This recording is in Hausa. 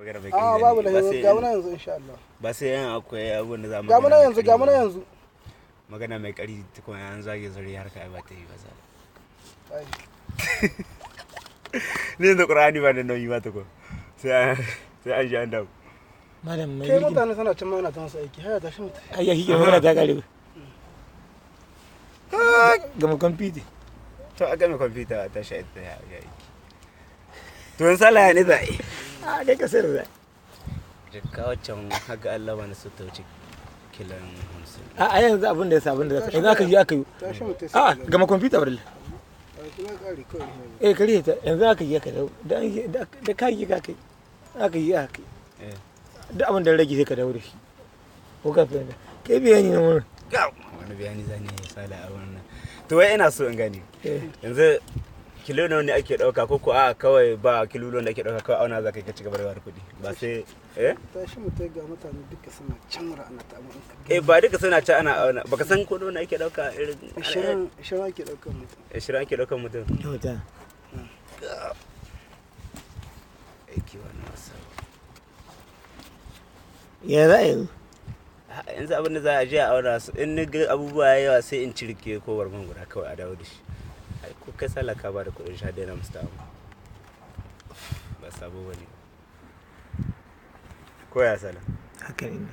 Magana mai A ƙarfi babu ne, da ba sai ga muna yanzu insha Allah. Ba sai yan akwai abubuwan da za mu Ga muna magana mai yanzu, ga ƙarfi muna ba. yanzu. Magana mai ƙarfi tukun an zage zare har ka ai ba ta yi ba sa. Ai. Ni yanzu Qur'ani ba da nauyi ba tukun. Sai an ji an dawo. Malam mai Kai girgin. mutane suna can ma ana ta masa aiki. Haya, tashi mutum. Ai ya kike magana ta kare. Gama kwamfuta. To a game kwamfuta ta shi ta ya aiki. To yanzu sallah ya ne za a yi? A kai ka sayar da. Jikka waccan haka Allah ba na so ta wuce kilan 50. A yanzu abin da ya sa abin da ya sa. Yanzu aka yi aka yi. Tashi mutum. A gama kwamfuta barilla. Kuma kare kawai. Eh, kare ta yanzu aka yi aka dawo. Da an yi da ka yi ka kai. Aka yi aka yi. Eh. Duk abin da ya rage sai ka dawo da shi. Ko ka fahimta. Kai bayani na wurin. Ga wani bayani zan yi sala a wannan. To wai ina so in gani. Eh. Yanzu kilo nawa ne ake ɗauka ko ko a kawai ba kilo da ake ɗauka, kawai auna za ka yi ka ci gaba da bada kuɗi ba sai eh? Tashi mutum, ga mutane duka suna can wura ana ta amma in ka Eh, ba duka suna ci ana auna, baka san ko nawa ake ɗauka irin 20 20 ake ɗaukar mutum. 20 ake ɗaukar mutum. Yau ta. Aiki wani wasa. Ya za a yanzu? A, yanzu abin da za a je a auna su, in ni ga abubuwa ya yawa sai in cirke ko barman guda kawai a dawo da shi. Ai ko kai sallah ka ba da kuɗin sha daina musu ta'amu ba sabo bane ko ya sallah. Haka ne.